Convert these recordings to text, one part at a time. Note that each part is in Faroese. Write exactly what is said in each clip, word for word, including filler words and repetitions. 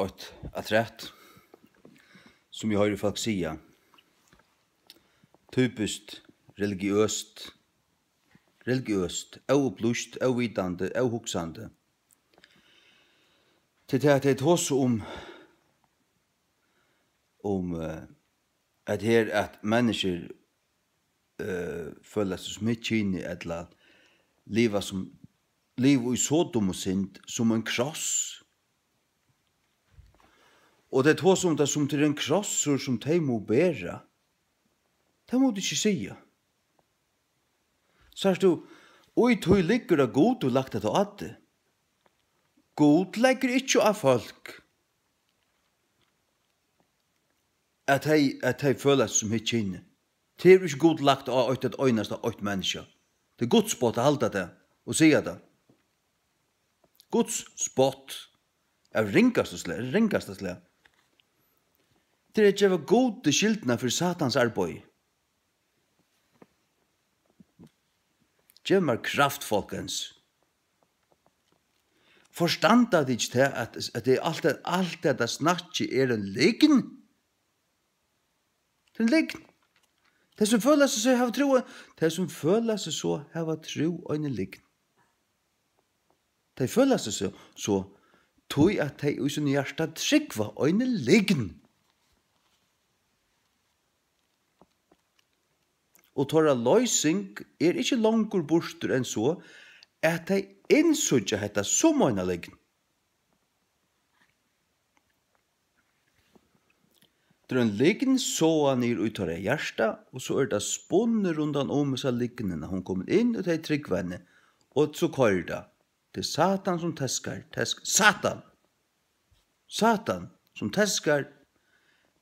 eitt afturat, sum eg hoyri fólk siga. Typiskt religiøst, religiøst, óupplýst, óvitandi, óhugsandi. Til tað, at tey tosa um, um, eh, at her, at menniskjur, eh, føla seg sum hitt kynið ella liva sum, liva í Sodom og synd sum ein kross. Og tey tosa um tað sum til ein krossur sum tey mugu bera. Tað mugu tey ikki siga. Sært tú, í tí liggur, at Gud hevur lagt hetta á teg. Gud leggur ikki á fólk, at tey, at tey føla seg sum hitt kynið. Tað hevur ikki Gud lagt á eitt, eitt einasta eitt menniskja. Tað er Guds spott at halda tað og siga tað. Guds spott av ringasta slag, ringasta slag. Tað er at geva Gudi skyldina fyri Satans arbeiði. Gev mær kraft, folkens. Forstanda tit ikki tað, at, at tað er alt, at alt hetta snakkið er ein lygn? Tað er ein lygn. Tey, sum føla seg so, hava trúð, tey, sum føla seg so, hava trúð eini lygn. Tey føla seg so, so, tí at tey í sínum hjarta trúgva eini lygn. Og teirra loysing er ikki longur burtur enn so, at tey innsíggja hetta sum eina lygn. Tað er ein lygn sáað niður í teirra hjarta, og so er tað spunnið rundan um hesa lygnina. Hon komin inn, og tey trúgva henni, og so koyrir tað. Tað er Satan, sum teskar, tesk-, Satan! Satan, sum teskar,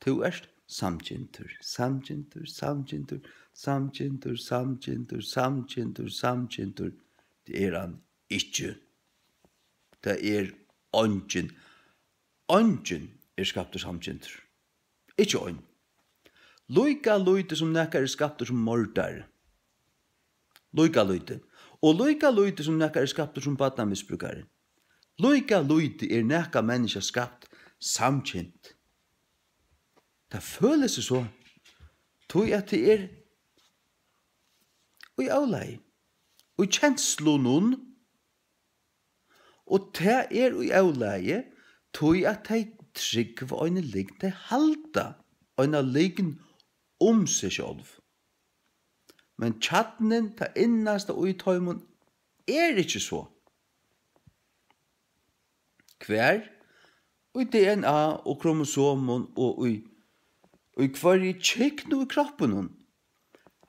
tú ert samkyndur, samkyndur, samkyndur, samkyndur, samkyndur, samkyndur, samkyndur. Tað er hann ikki. Tað er eingin. Eingin er skaptur samkyndur. Ikki ein. Líka lítið sum nakar er skaptur sum mordari. Líka lítið. Og líka lítið sum nakar er skaptur sum barnamisbrúkari. Líka lítið er nakað menniskja skapt samkynt. Tað følir seg so, tí at tað er í álagi, í kenslunum, og tað er í álagi, tí at tey trúgva eini lygn, tey halda eina lygn um seg sjálv. Men kjarnin, tað innasta í teimum, er ikki so. Hvar? Í D N A og kromosomum og í, í hvørji kyknu í kroppinum.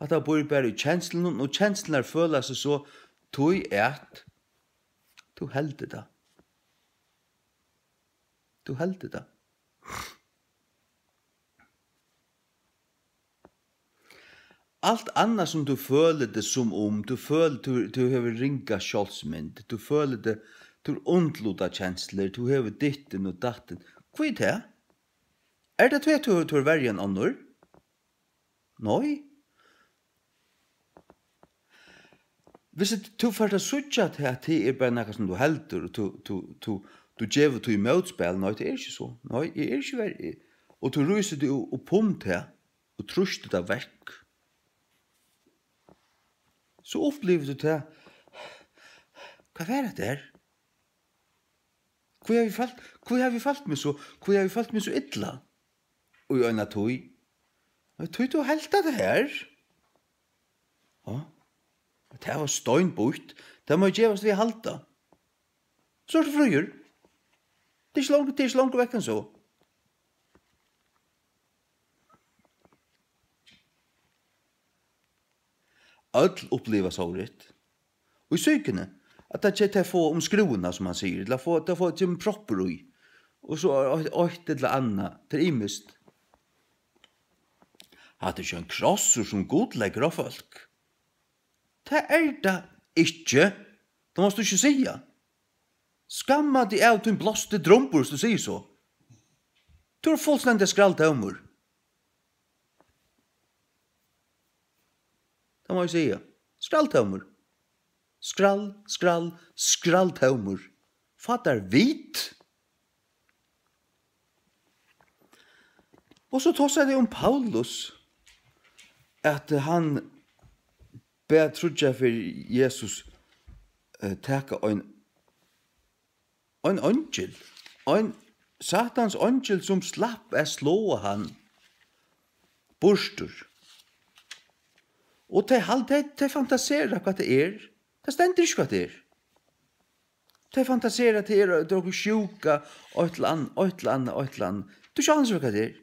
Hatta býr bara í kenslunum, og kenslurnar føla seg so, tí at tú heldur tað. Tú heldur tað. Alt annað sum tú følir teg sum um, tú følir, tú, tú hevur ringa sjálvsmynd, tú følir teg, tú hevur undlutakenslur, tú hevur dittin og dattin. Hví tað? Er tað tí, at tú, tú ert verri enn onnur? Nei. Viss at tú fert at síggja tað, at tað er bara nakað, sum tú heldur, og tú, tú, tú, tú gevur tí mótspæl, nei, tað er ikki so. Nei, eg eri ikki verri. Og tú rísur teg u-, upp um tað, og trýstir tað vekk. So upplivir tú tað. Hvat var hetta her? Hví havi eg følt, hví havi eg følt meg so, hví havi eg følt meg so illa í eina tíð? Nei, tí tú helt at tað her. Ja. Tað var steinbýtt. Tað má gevast við at halda. So ert tú fríur. Tað er ikki longur, tað er ikki longur vekk enn so. Øll uppliva sovorðið. Og í psykuni, at tað, tey fáa um skrúvuna, sum man sigur, ella fáa, tey fáa, kemur proppur í. Og so eitt, eitt ella annað, tað er ymiskt. Hatta er ikki ein krossur, sum Gud leggur á fólk. Tað er tað ikki. Tað mást tú ikki siga. Skamma teg av tín blásti drumbur, sum tú sigur so. Tú ert fullstendiga skralltómur. Tað má eg siga. Skralltómur. Skrall, skrall, skralltómur. Fá tær vit. Og so tosaði tey um Paulus, at hann bað tríggjar ferðir Jesus, eh, taka ein, ein eingil, ein Satans eingil, sum slapp at sláa hann burtur. Og tey hal-, tey, tey fantasera, hvat tað er. Tað stendur ikki, hvat tað er. Tey fantasera, tað er, tað er okkurt sjúka, eitt ella annað, eitt ella annað, eitt ella annað. Tú skjønner ikki, hvat tað er.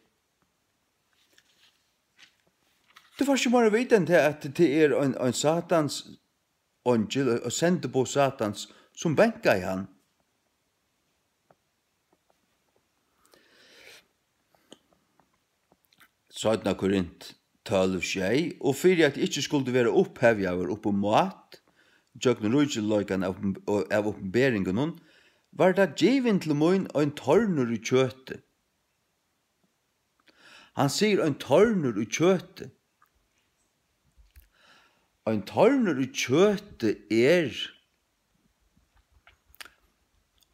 Tú fært ikki meira at vita enn tað, at tað er ein, ein Satans eingil, og sendiboð Satans, sum bankaði hann. Seinna Korint tólv sjey: Og fyri at eg ikki skuldi vera upphevjaður upp um mát, gjøgnum ríkileikan av, av uppenberingunum, var tað givin til mín ein tornur í kjøti. Hann sigur: ein tornur í kjøti. Ein tornur í kjøti er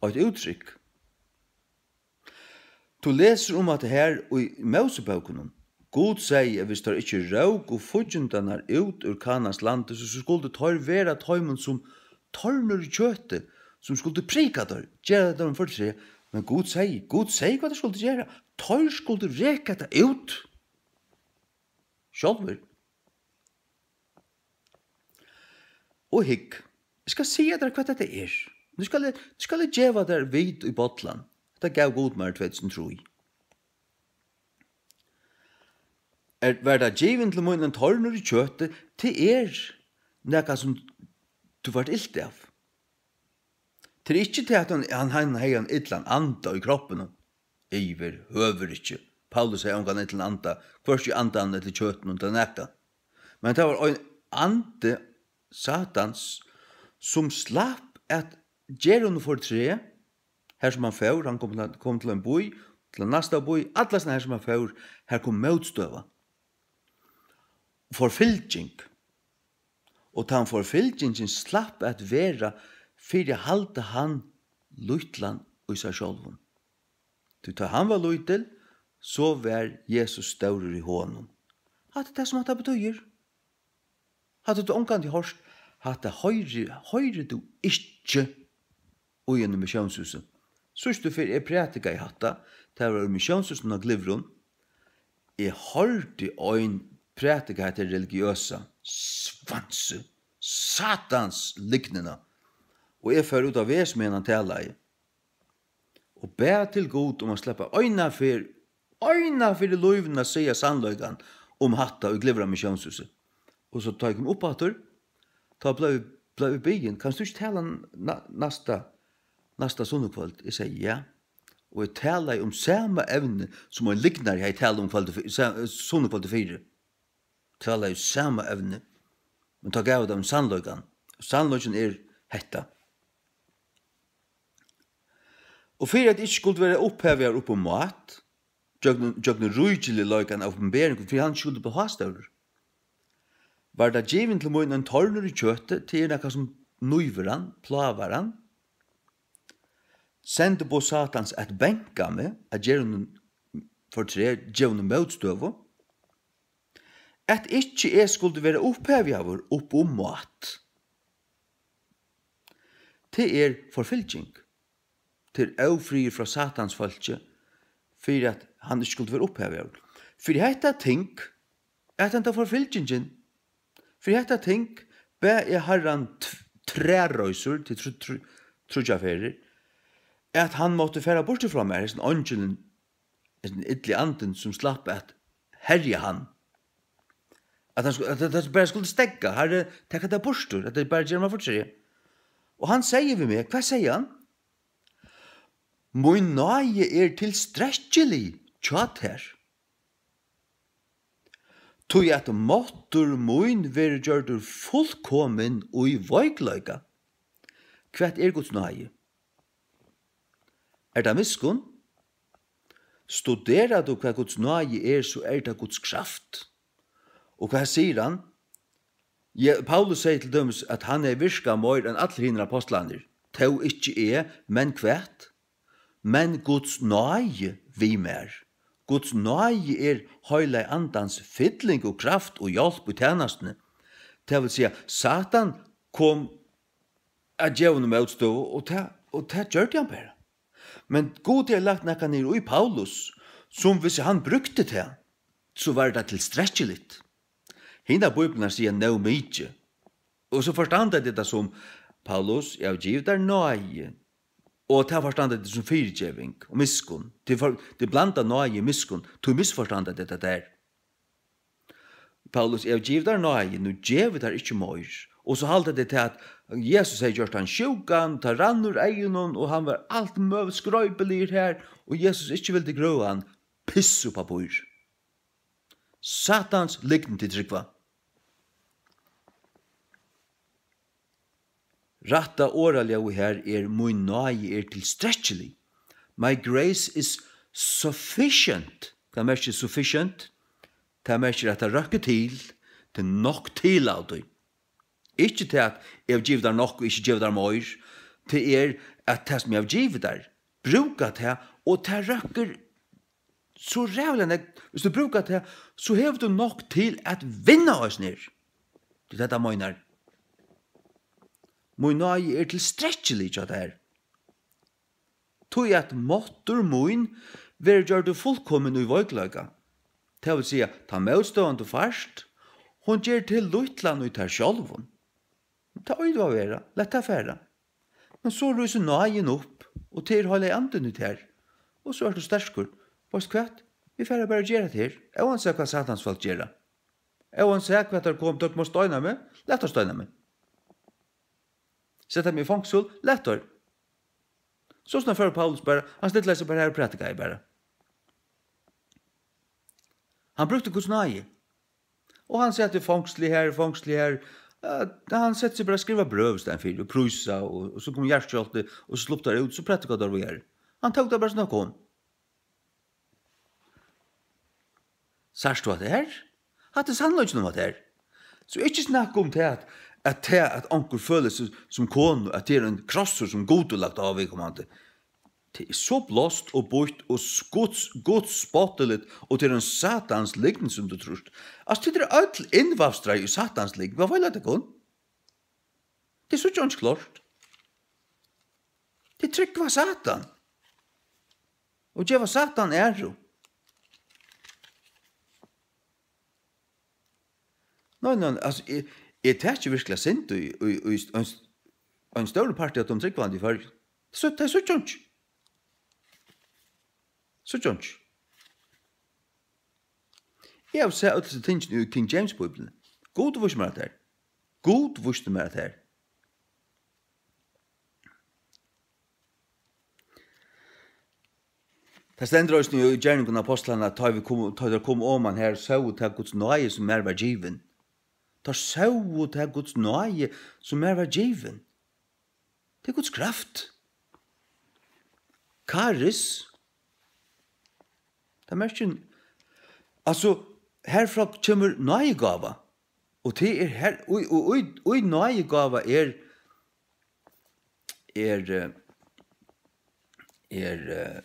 eitt úttrykk. Tú lesur um hatta her í Mósebókunum. Gud segði, at hvis teir ikki róku fíggindarnar út úr Kanans landi, so, so skuldu teir vera teimum sum tornur í kjøti, sum skuldu prika teir, gera teimum fortreð. Men Gud segði, Gud segði, hvat teir skuldu gera. Teir skuldu reka tað út sjálvir. Og hygg, eg skal siga tær, hvat hetta er. Nú skal eg, nú skal eg geva tær vit í bollan. Hetta gav Gud mær í tvey túsund og trý. Er, var tað givin til mín ein tornur í kjøti, tað er nakað, sum tú fært ilt av. Tað er ikki tað, at hann, hann, hann hevði ein illan anda í kroppinum. Yvirhøvur ikki. Paulus hevði ongan illan anda, hvørki í andanum ella í kjøtinum, tað nakað. Men tað var ein andi Satans, sum slapp at gera honum fortreð, har sum hann fór, hann kom til, kom til ein bý, til ein næsta bý, allastaðni har sum hann fór, har kom mótstøða. Forfylging. Og tann forfylgingin slapp at vera fyri at halda hann lítlan í sær sjálvum. Tí tá hann var lítil, so var Jesus stórur í honum. Hatta er tað, sum hatta betýðir. Hatta tú ongantíð hoyrt, hatta hoyrir, hoyrir tú ikki í einum missiónshúsi. Síðstu ferð eg prædikaði hatta, tað var í missiónshúsinum á Glyvrum. Eg hoyrdi ein prædika hetta religiøsa, svansi, Satans lygnina. Og eg fór út á veg, meðan hann talaði. Og bað til Gud um at sleppa eina ferð, eina ferð í lívinum at siga sannleikan um hatta í Glyvra Missiónshúsi. Og so tá eg kom upp aftur, tá bleiv, bleiv eg biðin, kanst tú ikki tala næ-, næsta, næsta sunnukvøld? Eg segði ja. Og eg talaði um sama evni, sum ein lygnari hevði talað um kvøldið fy-, sa-, sunnukvøldið fyri. Talaði um sama evni, men tá gav eg teimum sannleikan. Sannleikin er hetta. Og fyri at ikki skuldi vera upphevjaður upp um mát, gjøgnum, gjøgnum ríkiligleikan av opinberingum, fyri hann ikki skuldi blíva hástórur, var tað givin til mín ein tornur í kjøti, tað er nakað sum nívir hann, plágar hann. Sendiboð Satans at banka meg, at gera honum fortreð, geva honum mótstøðu, at ikki eg skuldi vera upphevjaður upp um mát. Tað er forfylging. Tað er ófriður frá Satans fólki, fyri at hann ikki skuldi vera upphevjaður. Fyri hetta ting, at henda forfylgingin, fyri hetta ting bað eg Harran t-, tvær reisur til tr-, tr-, tríggjar ferðir, at hann mátti fara burtur frá mær, hesin eingilin, hesin illi andin, sum slapp at herja hann. At hann sku-, at, at hann bara skuldi steðga: Harri, tak hetta burtur, at tað bara ger mær fortreð. Og hann segði við meg, hvat segði hann? Mín náði er tilstrekkilig hjá tær. Tí at máttur mín verður gjørdur fullkomin í veikleika. Hvat er Guds náði? Er tað miskunn? Studerar tú, hvat Guds náði er, so er tað Guds kraft. Og hvat sigur hann? Je-, Paulus segði til dømis, at hann hevði virkað meir enn allir hinir apostlarnir. Tó ikki eg, men hvat? Men Guds náði við mær. Guds náði er Heilaga Andans fylling og kraft og hjálp í tænastuni. Tað vil siga, Satan kom at geva honum mótstøðu, og tað, og tað gjørdi hann bara. Men Gud hevur lagt nakað niður í Paulus, sum, hvis hann brúkti tað, so var tað tilstrekkiligt. Hinar bíblarnar siga nóg mikið. Og so forstanda tit tað sum, Paulus, eg havi givið tær náði. Og tað forstanda tit sum fyrigeving og miskunn. Tit for-, tit blanda náði og miskunn. Tit misforstanda tit tað har. Paulus, eg havi givið tær náði, nú gevi tær ikki meir. Og so halda tit tað at Jesus hevði gjørt hann sjúkan, tað rann úr eygunum, og hann var alt møguligt skroypiligur har, og Jesus ikki vildi grøða hann. Piss og pappír. Satans lygn tit trúgva. Rætta orðaljóðið har er, mín náði er tilstrekkilig. My grace is sufficient. Hvat merkir sufficient? Tað merkir, at tað røkkur til. Tað er nokk til av tí. Ikki tað, at eg havi givið tær nokk og ikki givið tær meir. Tað er, at tað, sum eg havi givið tær, brúka tað, og tað røkkur so ræðuliga nógv. Hvis tú brúkar tað, so hevur tú nokk til at vinna eisini her. Tað er tað, tað meinar. Mín náði er tilstrekkilig hjá tær. Tí at máttur mín verður gjørdur fullkomin í veikleika. Tað vil siga, tá mótstøðan tú fært, hon ger teg lítlan í tær sjálvum. Tað eigur at vera, lat tað fara. Men so rísur náðin upp, og tað er Heilagi Andin í tær. Og so ert tú sterkur. Veitst hvat? Vit fara bara at gera tað her. Óansæð hvat Satans fólk gera. Óansæð hvat teir koma, teir koma at steina meg. Lat teir steina meg. Seta meg í fongsul, lat teir. So snart fór Paulus bara, hann stillaði seg bara har og prædikaði bara. Hann brúkti Guds náði. Og hann sat í fongsli her, fongsli her. Eh, hann setti seg bara at skriva brøv í staðin fyri, og prísa, og, og so kom hjartaskjálvti, og so sluppu teir út, so prædikaðu teir víðari. Hann tók tað bara sum tað kom. Sært tú hatta her? Hatta er sannleikin um hatta her. So ikki snakka um tað at, at tað at onkur følir seg sum konu, at tað er ein krossur sum Gud hevur lagt á viðkomandi. Tað er so blást og býtt og guds, guds spottiligt, og tað er ein satans lygn sum tú trýrt. Altso, tit eru øll innvafstraði í satans lygn. Hvat feilar tykkum? Tit síggja einki klárt. Tit trúgva Satan. Og geva Satan æru. Nei, nei, altso, eg, eg taki virkuliga synd í, í, í ein, ein stórur partur av teimum trúgvandi í Føroyum. So, tey síggja einki. Síggja einki. Eg havi sæð øll hesi tingini í King James Bíbliuni. Gud vísti mær tað her. Gud vísti mær tað her. Tað stendur eisini í Gerningum Ápostlanna, at tá vit komu, tá teir komu oman har, sóu teir Guds náði, sum mær var givin. Teir sóu teir Guds náði, sum mær var givin. Tað er Guds kraft. Karis. Tað merkir, altso, herfrá kemur náðigáva. Og tað er her, og, og, og, og náðigáva er, er, eh, er, eh,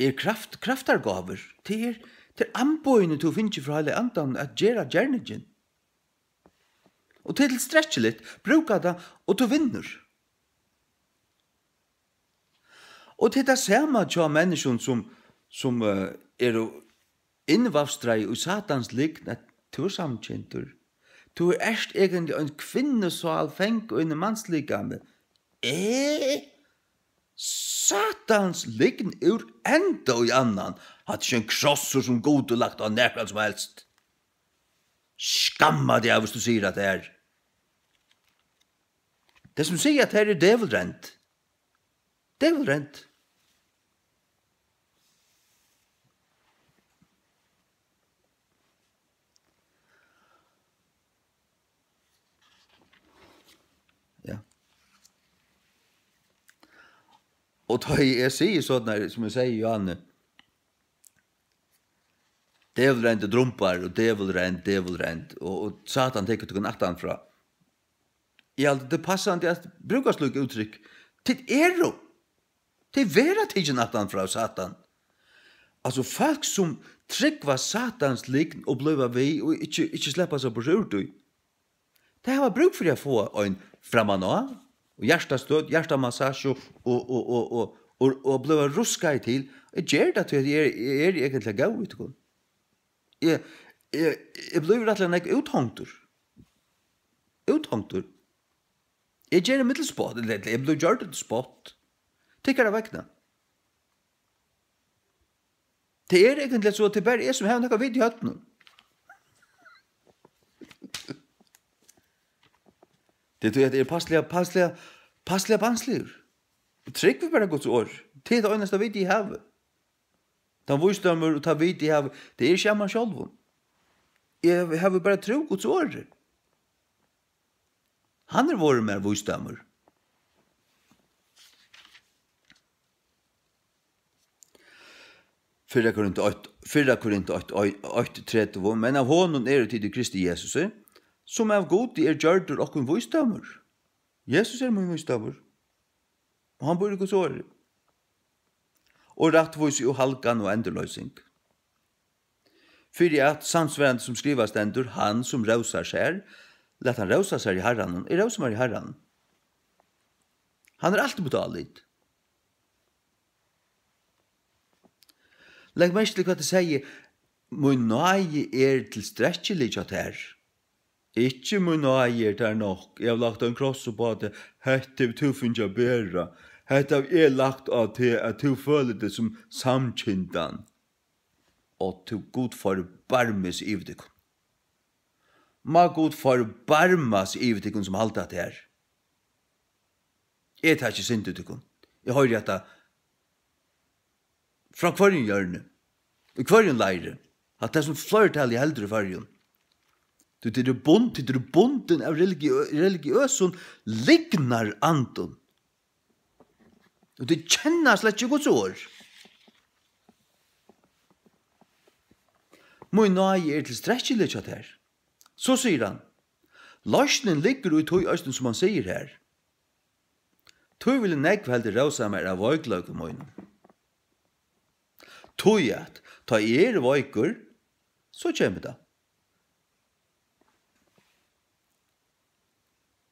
er kraft, kraftargávur. Tað er, tað er amboðini, tú fingið frá Heilaga Andanum at gera gerningin. Og tað er tilstrekkiligt. Brúka tað, og tú vinnur. Og tað er tað sama hjá menniskjum, sum, sum, eh, eru innvafstraði í Satans lygn, at tú ert samkyndur. Tú ert eigentliga ein kvinnusál, fangað í einum manslikami. Eh? Satans lygn úr enda í annan. Hatta er ikki ein krossur, sum Gud hevur lagt á nakran sum helst. Skamma teg, hvis tú sigur at tað er. Tey sum siga at tað er dævulrent. Dævulrent. Ja. Og tá eg sigi sovorðið, sum eg sigi, Johanne, dævulrent og drumpar og dævulrent, dævulrent, og, og Satan tekur tykkum aftan frá. Eg haldi, tað er passandi at brúka slík úttrykk. Tit eru, tit verða tikin aftan frá Satan. Altso, fólk sum trúgva Satans lygn og blíva við og ikki, ikki sleppa seg burtur úr tí, tey hava brúk fyri at fáa ein frammaná, og hjartastøð, hjartamassasju og, og, og, og, og, og blíva ruskaði til. Eg geri tað, tí at eg eri, eg eri eigentliga góður við tykkum. Eg, eg, eg blívi rættiliga nógv úthongdur. Úthongdur. Eg geri meg til spott, ella eg blívi gjørdur til spott. Tykkara vegna. Tað er eigentliga so, at tað er bara eg, sum havi nakað vit í høvdinum. Tað er tí, at eg eri passliga, passliga, passliga barnsligur. Eg trúgvi bara Guds orð. Tað er tað einasta vit eg havi. Tann vísdómur og tað vit eg havi, tað er ikki av mær sjálvum. Eg havi bara trúð Guds orði. Hann er vorðin mær vísdómur. Fyrra Korint eitt, fyrra Korint eitt, eitt tretivu, men av honum eru tit í Kristi Jesusi, sum av Gudi er gjørdur okkum vísdómur. Jesus er mín vísdómur, og hann býr í Guds orði. Og rættvísi og halgan og endurloysing. Fyri at, samsvarandi sum skrivað stendur, hann sum rósar sær, lat hann rósa sær í Harranum, eg rósi mær í Harranum. Hann er altíð mítt álit. Legg merki til, hvat eg segði, mín náði er tilstrekkilig hjá tær. Ikki mín náði er tær nokk, eg havi lagt ein kross upp á teg, hetta hevur tú fingið at bera, hetta havi eg lagt á teg, at tú følir teg sum samkyndan. Og tú, Gud forbarmi seg yvir tykkum. Má Gud forbarma seg yvir tykkum, sum halda hatta her. Eg taki synd í tykkum. Eg hoyri hetta frá hvørjum hjørni, í hvørjum leiri. Hatta er sum fleirtalið heldur í Føroyum. Tí tit eru bund-, tit eru bundin av religiø-, religiøsum lygnarandum. Og tit kenna slett ikki Guds orð. Mín náði er tilstrekkilig hjá tær. So sigur hann, loysnin liggur í tí eisini, sum hann sigur her. Tí vil eg nógv heldur rósa mær av veikleikum mínum. Tí at tá eg eri veikur, so kemur tað.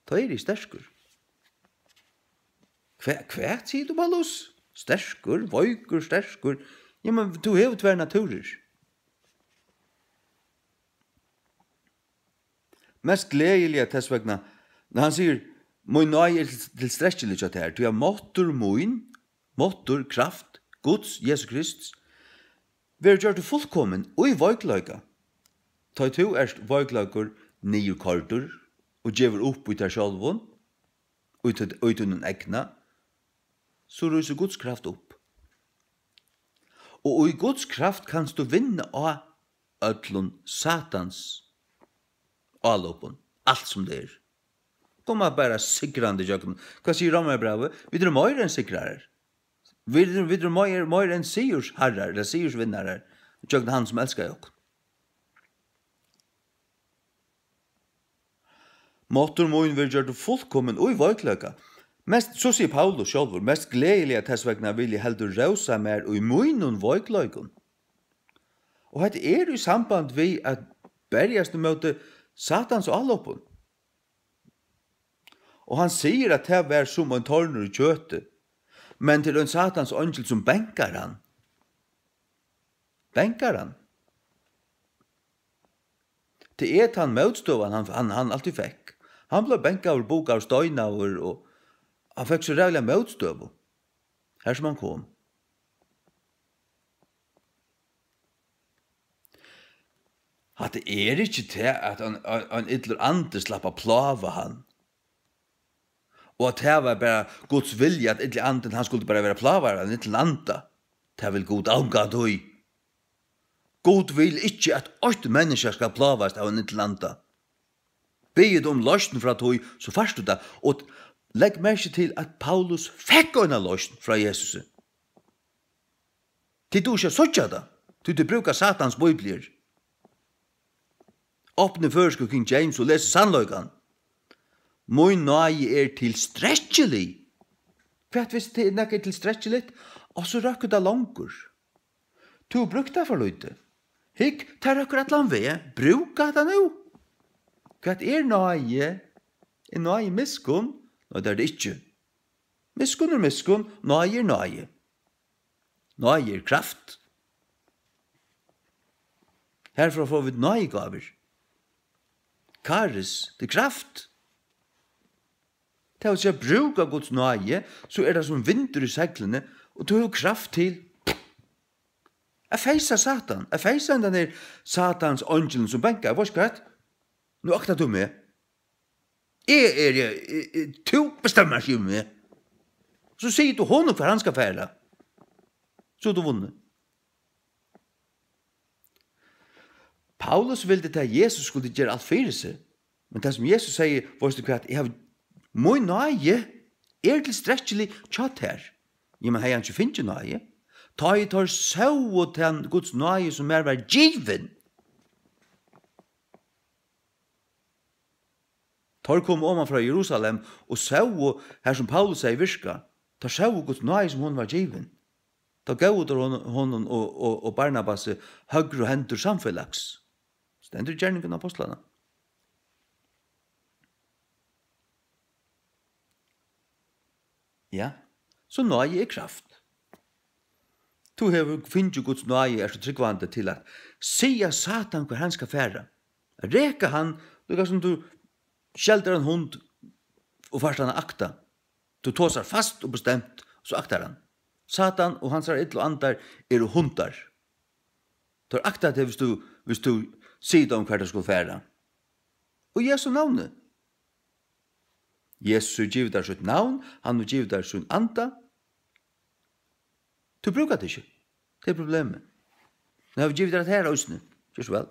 Tá eri eg sterkur. Hva, hvat sigur tú, Paulus? Sterkur, veikur, sterkur. Ja, men tú hevur tvær natúrir. Mest gleðiliga tess vegna, når hann sigur, mín náði er til-, tilstrekkilig hjá tær, tí at máttur mín, máttur, kraft, Guds, Jesu Krists, verður gjørdur fullkomin í veikleika. Tá tú ert veikleikur niðurkoyrdur og gevur upp í tær sjálvum, í tí-, í tínum egna, so rísur Guds kraft upp. Og í Guds kraft kanst tú vinna á øllum Satans álopum, alt sum tað er. Koma bara sigrandi ígjøgnum. Hvat sigur Rómarbrævið? Vit eru meira enn sigrarar. Vit eru, vit eru meir, meir enn sigursharrar, ella sigursvinnarar, ígjøgnum hann sum elskaði okkum. Máttur mín verður gjørdur fullkomin í veikleika. Mest, so sigur Paulus sjálvur, mest gleðiliga tess vegna vil eg heldur rósa mær í mínum veikleikum. Og hetta er í samband við at berjast ímóti Satans álopum. Og hann sigur, at tað var sum ein tornur í kjøti, men til ein Satans eingil, sum bankar hann. Bankar hann. Tað er tann mótstøðan, hann, hann, hann altíð fekk. Hann bleiv bankaður, bukaður, steinaður, og hann fekk so ræðuliga mótstøðu, har sum hann kom. Hatta er ikki tað, at ein, ein, ein illur andi slapp at plága hann. Og at tað var bara Guds vilja, at illi andin, hann skuldi bara vera plágaður av ein illum anda. Tað vil Gud ongantíð. Gud vil ikki, at eitt menniskja skal plágast av ein illum anda. Biðið um loysn frá tí, so fært tú tað. Og legg merki til, at Paulus fekk eina loysn frá Jesusi. Tit duga ikki at síggja tað, tí tit brúka Satans bíbliur. Opnið føroysku King James og lesið sannleikan. Mín náði er tilstrekkilig. Hvat viss tað er nakað tilstrekkiligt, og so røkkur tað longur. Tú hevur brúkt tað for lítið. Hygg, tað røkkur allan veg. Brúk hatta nú. Hvat er náði? Er náði miskunn? Nei, tað er tað ikki. Miskunn er miskunn, náði er náði. Náði er kraft. Herfrá fáa vit náðigávur. Karis, tað er kraft. Tað vil siga, brúka Guds náði, so er tað sum vindur í seglini, og tú hevur kraft til at feysa Satan, at feysa hendan her Satans eingilin sum bankar, veitst hvat? Nú aktar tú meg. Eg eri, eg, eg, tú bestemmar ikki yvir meg. So sigur tú honum, hvar hann skal fara. So er tú vunnið. Paulus vildi, at Jesus skuldi gera alt fyri seg. Men tað, sum Jesus segði, veitst tú hvat, eg havi, mín náði er tilstrekkilig hjá tær. Jamen, hevði hann ikki fingið náði? Tá ið teir sóu tann Guds náði, sum mær var givin. Teir komu oman frá Jerusalem og sóu, har sum Paulus hevði virkað. Teir sóu Guds náði, sum honum var givin. Tá góvu teir hon-, honum og, og, og Barnabasi høgru hendur samfelags. Stendur í Gerningum Ápostlanna. Ja, so náði er kraft. Tú hevur fingið Guds náði, ert tú trúgvandi, til at siga Satan, hvar hann skal fara. At reka hann, líka sum tú skeldir ein hund og fært hann at akta. Tú tosar fast og bestemt, so aktar hann. Satan og hansara illu andar eru hundar. Teir akta teg, hvis tú, hvis tú sigur teimum, hvar teir skulu fara. Og Jesu navni. Jesus hevur givið tær sítt navn, hann hevur givið tær sín anda. Tú brúkar tað ikki. Tað er problemið. Nú havi eg givið tær tað her eisini. Ger so væl.